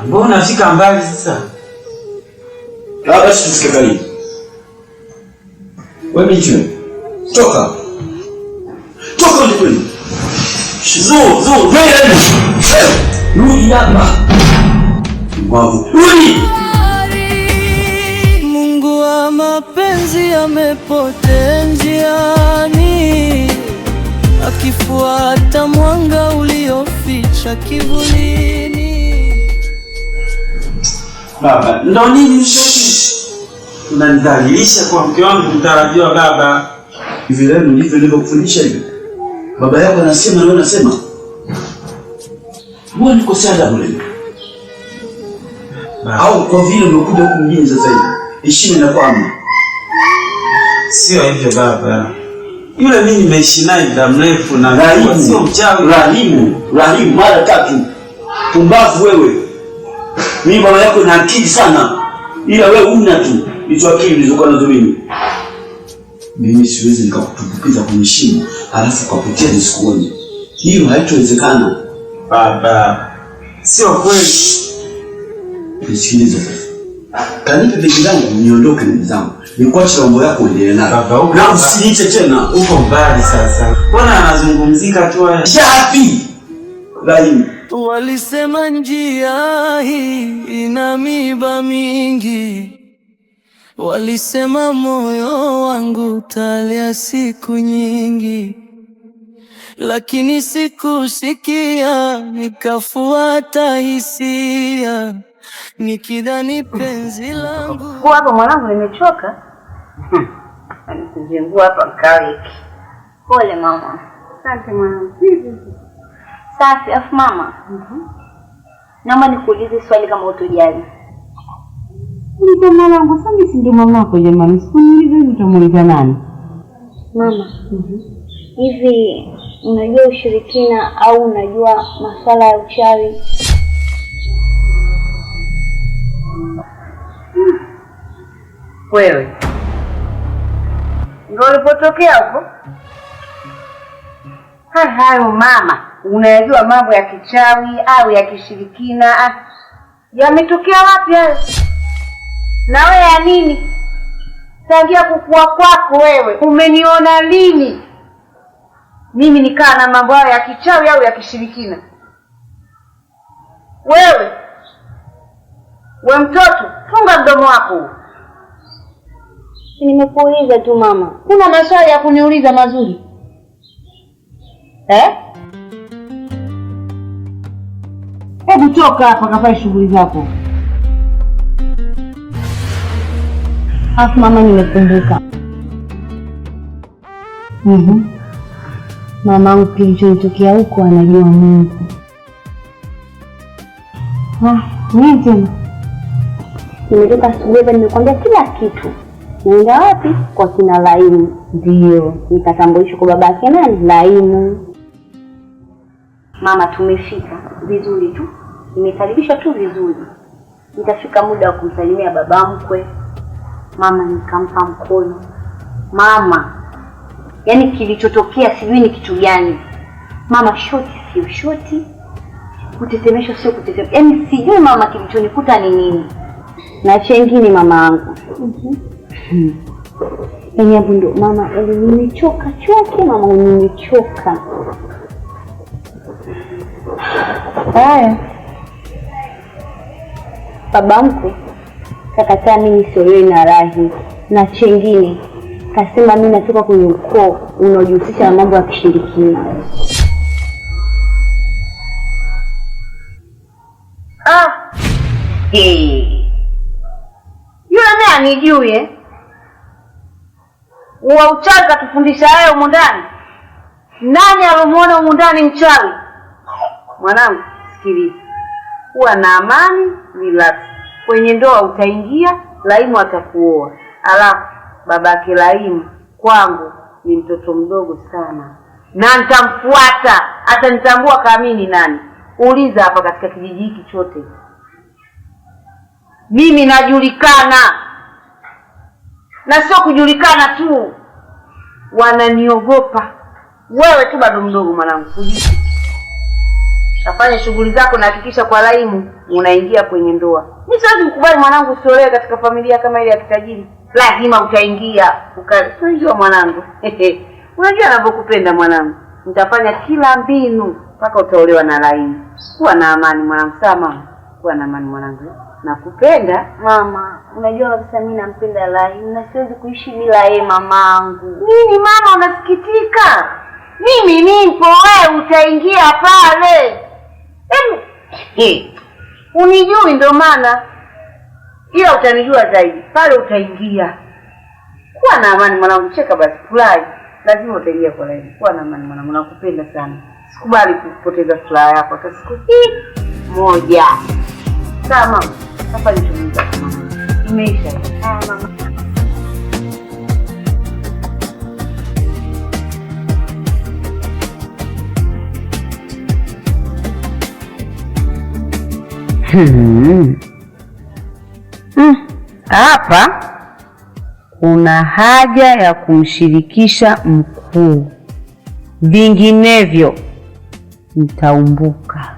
Mbona unafika mbali sasa? Basi tufike karibu. Wewe binti, toka. Toka nje kwenu. Zu, zu, wewe. Rudi hapa. Mbavu. Rudi. Mungu wa mapenzi amepotea njiani, akifuata mwanga ulioficha kivulini. Baba, ndo nini unanidhalilisha kwa mke wangu mtarajiwa baba? Hivi leo ndivyo nilivyokufundisha hivi. Baba yako anasema na wewe unasema. Mbona nikosea adabu leo? Au kwa vile umekuja huku mjini sasa hivi, heshima inakuwa amna. Sio hivyo baba. Yule mimi nimeishi naye muda mrefu na Rahimu, sio mchawi. Rahimu, Rahimu mara tatu. Pumbavu wewe. Mimi baba yako na akili sana. Ila wewe una tu hizo akili nilizokuwa nazo mimi. Mimi siwezi nikakutumbukiza kwenye shimo halafu ukapotea nisikuone. Hiyo haitowezekana. Baba, sio kweli. Nisikilize sasa. Kanipe begi langu niondoke ndugu zangu. Nikuache mambo yako uendelee nayo. Baba, uko Na usiniite tena. Uko mbali sasa. Mbona anazungumzika tu haya? Shapi. Rahimu. Walisema njia hii ina miba mingi, walisema moyo wangu utalia siku nyingi, lakini sikusikia, nikafuata hisia, nikidhani penzi langu Kwa hapa mwanangu, nimechoka. Kujengua hapa mkawiki. Pole mama. Asante mwanangu. Safi. Afu mama, naomba nikuulize swali kama utojali. Uliza mwanangu, sasa mimi si ndio mamako jamani, sikuniuliza hivi utamuuliza nani? Mama, hivi unajua ushirikina au unajua masuala ya uchawi? Wewe ndio ulipotokea huko? Hayo mama, unayajua mambo ya kichawi au ya kishirikina? Ah, yametokea wapi hayo? Na wewe ya nini? Tangia kukua kwako wewe umeniona lini mimi nikaa na mambo hayo ya kichawi au ya kishirikina? Wewe we mtoto, funga mdomo wako huo. Nimekuuliza tu mama. Kuna maswali ya kuniuliza mazuri eh? Hebu toka hapa kafae shughuli zako. Afu mama, nimekumbuka. Mamangu kilichonitokea huko anajua Mungu. Ah, nini tena? Nimetoka asubuhi hapa, nimekwambia kila kitu. Nienda wapi? Kwa kina Laimu. Ndio nikatambulishwa kwa babake nani? Laimu. Mama, tumefika vizuri tu, nimekaribishwa tu vizuri. Nitafika muda wa kumsalimia baba mkwe. Mama, nikampa mkono mama. Yaani kilichotokea sijui ni kitu gani mama, shoti sio shoti, kutetemeshwa sio kutetemeshwa, yaani sijui mama kilichonikuta ni nini. Na chengine mama yangu, yaani hapo ndo mama, yaani nimechoka choke mama, nimechoka. Haya, Baba mkwe kakataa mimi nisiolewe na Rahi, na chengine kasema mimi natoka kwenye ukoo unaojihusisha na mambo ya kishirikina. Ah. Hey. Yule naye anijui eh? Uwa uchawi katufundisha hayo humu ndani. Nani alomuona humu ndani mchawi? Mwanangu, sikiliza, kuwa na amani, relax. Kwenye ndoa utaingia, Laimu atakuoa, alafu babake Laimu kwangu ni mtoto mdogo sana, na nitamfuata, atanitambua kama mimi ni nani. Uliza hapa katika kijiji hiki chote, mimi najulikana, na sio kujulikana tu, wananiogopa. Wewe tu bado mdogo mwanangu, hujui. Kafanya shughuli zako na hakikisha kwa Laimu unaingia kwenye ndoa. Mimi siwezi kukubali mwanangu usiolewe katika familia kama ile ya kitajiri. Lazima utaingia. Unajua mwanangu. Unajua anavyokupenda mwanangu. Nitafanya kila mbinu mpaka utaolewa na Laimu. Kuwa na amani mwanangu, sawa mama? Kuwa na amani mwanangu. Nakupenda. Mama, unajua kabisa mimi nampenda Laimu na siwezi kuishi bila yeye mamangu. Nini mama unasikitika? Mimi nipo, wewe utaingia pale. Unijui ndo maana, ila utanijua zaidi pale utaingia. Kuwa na amani mwanangu, cheka basi, furahi. Lazima utaingia kwa Laimu. Kuwa na amani mwanangu, nakupenda sana. Sikubali kupoteza furaha yako hata siku hii moja. Sawa mama, hapa ni shughuli zako mama. Imeisha. Mama. Hapa kuna haja ya kumshirikisha mkuu, vinginevyo nitaumbuka.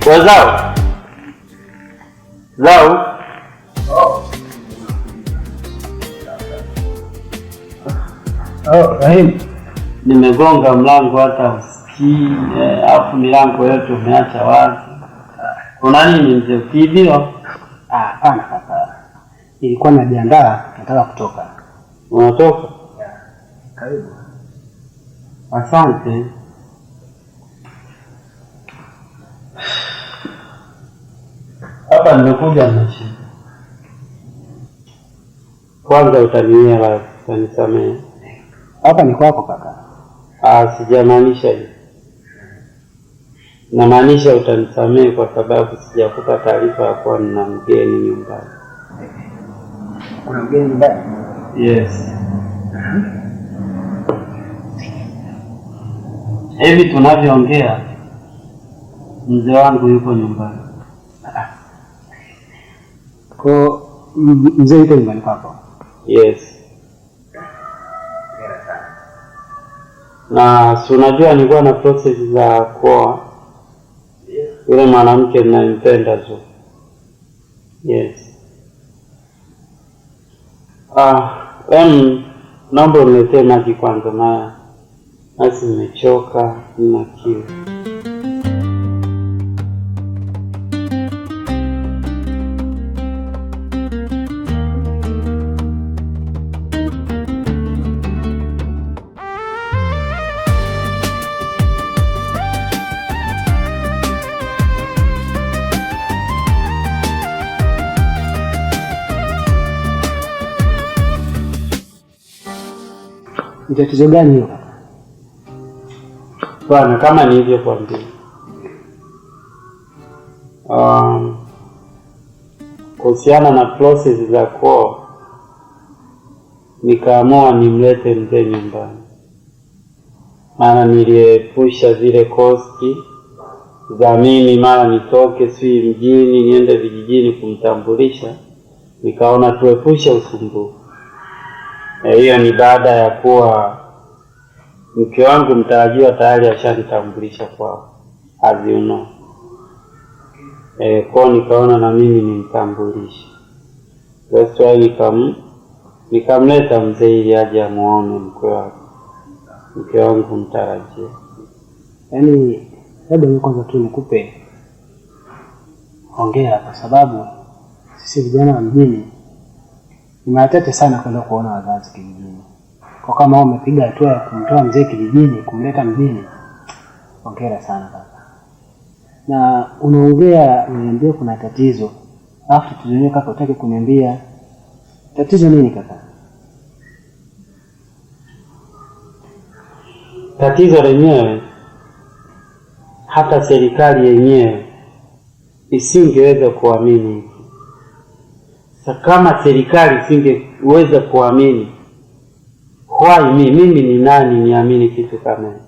Wazao Zau. Oh, Rahim. Nimegonga mlango hata usikii, alafu milango yote umeacha wazi. Kuna nini mzee, ukiibiwa? Hapana kaka. Nilikuwa najiandaa, nataka kutoka. Unatoka? Karibu. Asante. Hapa nimekuja na shida. Kwanza utaniwia radhi, utanisamehe. Hapa ni kwako kaka. Sijamaanisha hivyo. Namaanisha utanisamehe kwa sababu sijakupa taarifa ya kuwa nina mgeni nyumbani. Kuna mgeni nyumbani? Yes. Hivi tunavyoongea mzee wangu yuko nyumbani. Kwa mzee yuko nyumbani kwako? Yes. Na si unajua nilikuwa na process za kuoa yule mwanamke ninayempenda tu. Yes. Naomba uniletee maji kwanza, maana nasi nimechoka, nina kiu. Ni tatizo gani hilo kaka? Bwana, kama nilivyokuambia, kuhusiana na process za kuoa, nikaamua nimlete mzee nyumbani, maana niliepusha zile kosti za mimi mara nitoke si mjini niende vijijini kumtambulisha, nikaona tuepushe usumbufu. Hiyo ni baada ya kuwa mke wangu mtarajiwa tayari ashanitambulisha kwao, as you know. Kwao nikaona na mimi nimtambulishe. That's why nikamleta mzee ili aje amuone mke wake, mke wangu mtarajiwa. Yaani labda mimi kwanza tu nikupe hongera kwa sababu sisi vijana wa mjini ni mara chache sana kwenda kuona wazazi kijijini. Kwa kama wewe umepiga hatua ya kumtoa mzee kijijini kumleta mjini, hongera sana kaka. Na unaongea unaniambia kuna tatizo, alafu tatizo lenyewe kaka hutaki kuniambia. Tatizo nini kaka? Tatizo lenyewe hata serikali yenyewe isingeweza kuamini. Sasa kama serikali isingeweza kuamini, why me? Mimi ni nani niamini kitu kama hicho?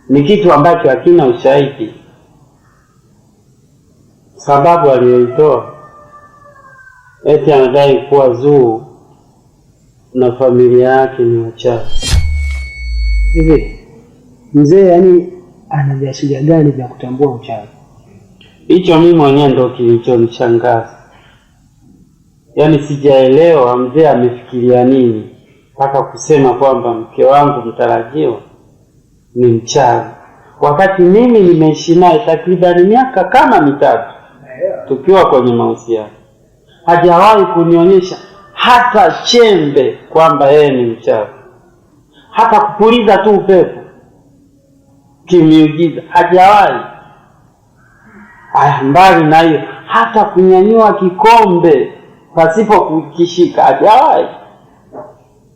Ni kitu ambacho hakina ushahidi. Sababu aliyoitoa eti anadai kuwa Zuu na familia yake ni wachawi. Hivi mzee, yani ana viashiria gani vya kutambua uchawi? Hicho mimi mwenyewe ndo kilichonishangaza. Yaani sijaelewa mzee amefikiria nini mpaka kusema kwamba mke wangu mtarajiwa ni mchawi, wakati mimi nimeishi naye takribani miaka kama 3 tukiwa kwenye mahusiano, hajawahi kunionyesha hata chembe kwamba yeye ni mchawi, hata kupuliza tu upepo kimiujiza hajawahi. Aya, mbali na hiyo, hata kunyanyua kikombe pasipo kukishika hajawahi.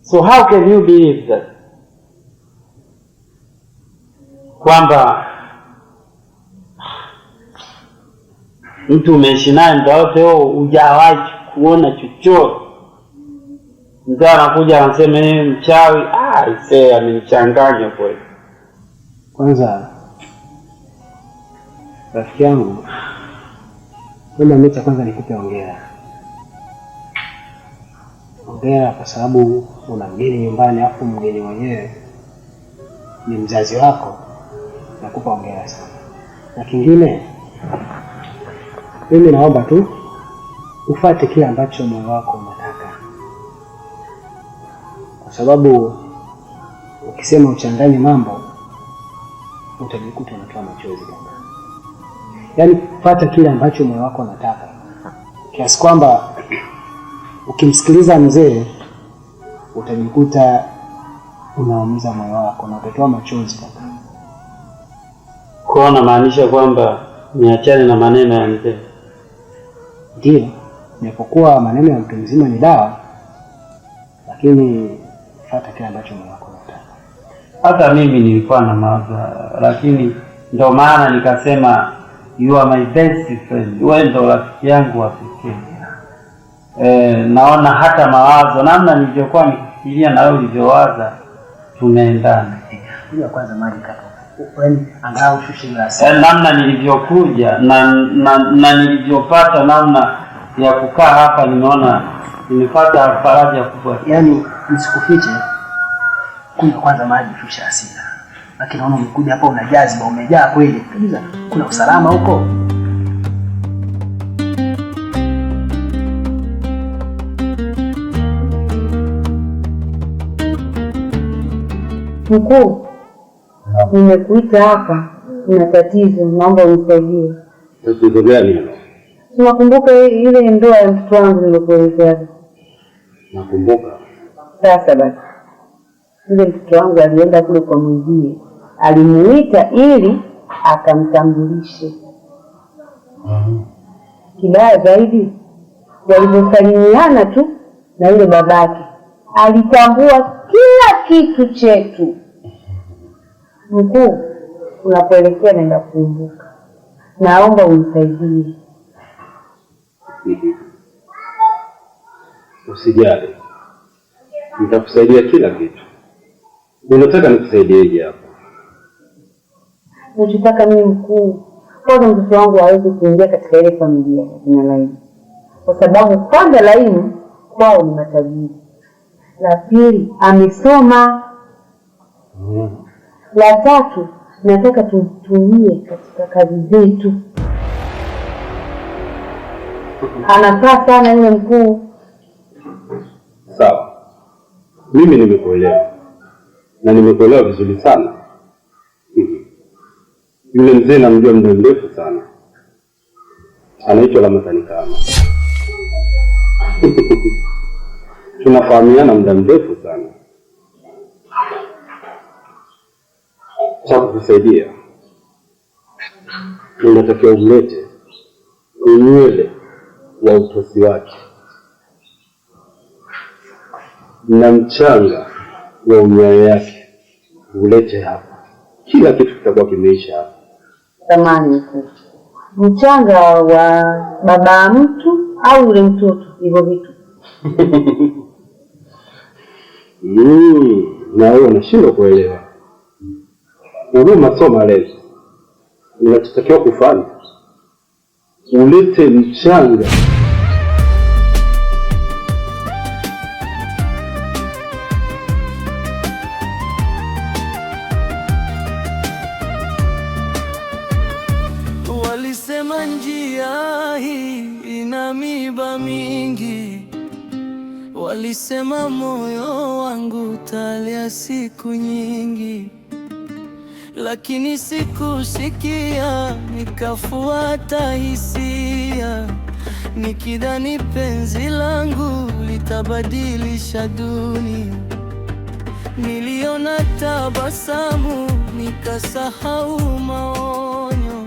So how can you believe that kwamba mtu umeishi naye muda wote huo hujawahi kuona chochote, mtu anakuja anasema yeye mchawi? Aisee, amenichanganya kweli. Kwanza rafiki yangu, mimi kwanza nikupe hongera. Hongera kwa sababu una mgeni nyumbani, afu mgeni mwenyewe ni mzazi wako. Nakupa hongera sana. Na kingine, mimi naomba tu ufate kile ambacho moyo wako unataka, kwa sababu ukisema uchanganye mambo utajikuta unatoa machozi kaka. Yaani fata kile ambacho moyo wako unataka, kiasi kwamba ukimsikiliza mzee utajikuta unaumiza moyo wako na utatoa machozi kaka. Kwa namaanisha kwamba niachane na maneno ya mzee? Ndio, japokuwa maneno ya mtu mzima ni dawa, lakini fata kile ambacho moyo wako unataka. Hata mimi nilikuwa na mawazo, lakini ndo maana nikasema you are my best friend, wewe ndo rafiki yangu wa pekee. Naona hata mawazo namna nilivyokuwa nikifikiria na wewe ulivyowaza tumeendana. Kunywa kwanza maji kaka, yaani angalau ushushe ile hasira. Namna nilivyokuja na nilivyopata namna ya kukaa hapa, nimeona nimepata faraja kubwa. Yaani nisikufiche, kunywa kwanza maji ushushe hasira. Lakini naona umekuja hapa una jazba, umejaa kweli kabisa. Kuna usalama huko. Mkuu, nimekuita hapa, kuna tatizo, naomba unisaidie. Tatizo gani hilo? Unakumbuka ile ndoa ya mtoto wangu nilikuelezea? Nakumbuka. Sasa basi, yule mtoto wangu alienda kule kwa mwenzie, alimuita ili akamtambulishe. Kibaya zaidi, walivyosalimiana tu na yule babake alitambua kila kitu chetu. Mkuu, unapoelekea naenda kukumbuka, naomba unisaidie. Usijali, nitakusaidia kila kitu. Unataka nikusaidieje hapo? Nachotaka mimi mkuu, kwanza mtoto wangu aweze kuingia katika ile familia ya kina Laini, kwa sababu kwanza Laini kwao ni matajiri, la pili amesoma, la tatu nataka tumtumie katika kazi zetu. Anafaa sana yule mkuu. Sawa, mimi nimekuelewa na nimekuelewa vizuri sana. Yule mzee namjua muda mrefu sana, anaitwa Ramadhani Kama. Tunafahamiana muda mrefu sana. Cha kukusaidia, unatakiwa umlete unywele wa utosi wake na mchanga wa unyayo yake, ulete hapa. Kila kitu kitakuwa kimeisha hapa. Samahani mkuu, mchanga wa baba mtu au yule mtoto? Hivyo vitu Na wewe unashindwa kuelewa. Huruma sio malezi. Unachotakiwa kufanya ulete mchanga. Walisema njia hii ina miba mingi, walisema moyo wangu utalia siku nyingi, lakini sikusikia, nikafuata hisia, nikidhani penzi langu litabadilisha dunia. Niliona tabasamu, nikasahau maonyo,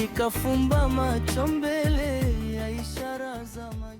nikafumba macho mbele ya ishara za maisha.